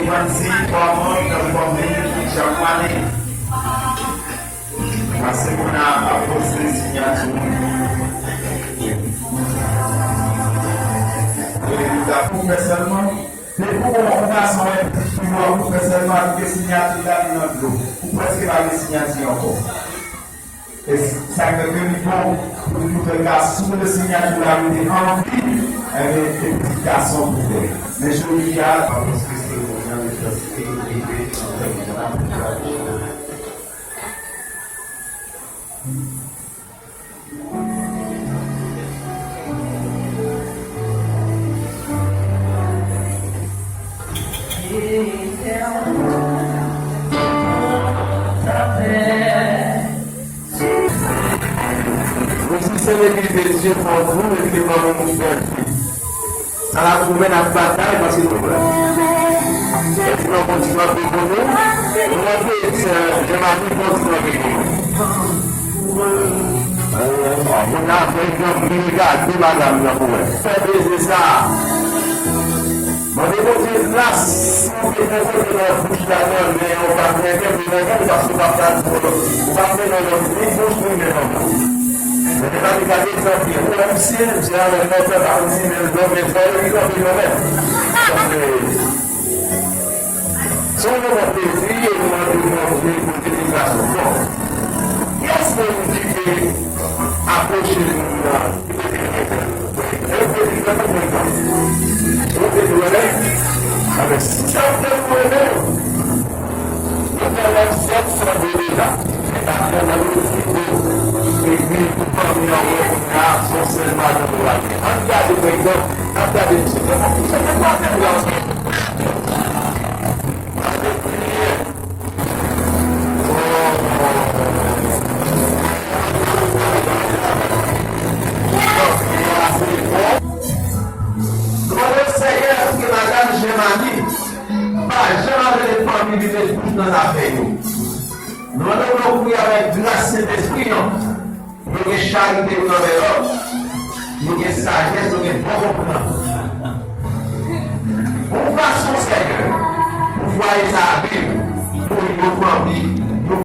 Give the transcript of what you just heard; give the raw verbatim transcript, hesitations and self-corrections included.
Granzi, kòman, nan fòm li, chak ane. Pase moun a, a poste siyati. Pou fè sèlman, se pou yon gason, yon pitit fi, pou fè sèlman, ki te siyati la, li nan dlo. Ou prèske pa gen siyati ankò. E sa k fè ke li bon pou nou fè gason de siyati la rete anvi, enben, se pitit gason pou fè. Men jodi a, paske seremoni an, li prèske rive nan tèm nan. Mwen si se legliz de Dye fè w gou epi ke manman w fè l. Sa la goumen ap batay paske nou wè. Epi nou kontinye ap reponn nou. Nou wè ke se Jemani kontinye ap reponn nou. Moun nan fè egzanp li gade madanm nan pou wè. Fè plezi sa. Mande Bondye gras, si w te gen kote nan bouch la, nan men w, pa gen kè pou nan kè, paske w pa pral, ou pa mennen lòt ni bouch ni men manman. Men te pa te gade egzanp li. Ou wè misye, misye avèk mòtè pa konn si men l lòt men fò li kanpe kanmenm. Paske se yon moman plezi, e nou mande Bondye pou l te deplase w. Bon. Kiyès nan nou ki te apwoche moun nan? Yo te di, "Mwen konprann pa." Yo te di, "Wè, men, si sa te pou mwen, men, yo fè lè sèt san de deja." Mwen ta fè nan yo di, "Bon, epi, pou fanmi an, wè, kounye a, se yon sèl madanm yo pa gen." Ann gade, pa egzanp, n ap gade misye. Misye te pa fè blan. Mande Senyè pou ke madanm Jemani pa janm ap rele fanmi li met bouch nan zafè yo. Mande w pou w priye avèk gras Sentespri an. Nou gen charite youn anvè lòt. Nou gen sajès, nou gen bon konprann. Yon fason, Senyè, pou fwaye sa a viv, pou yon fanmi,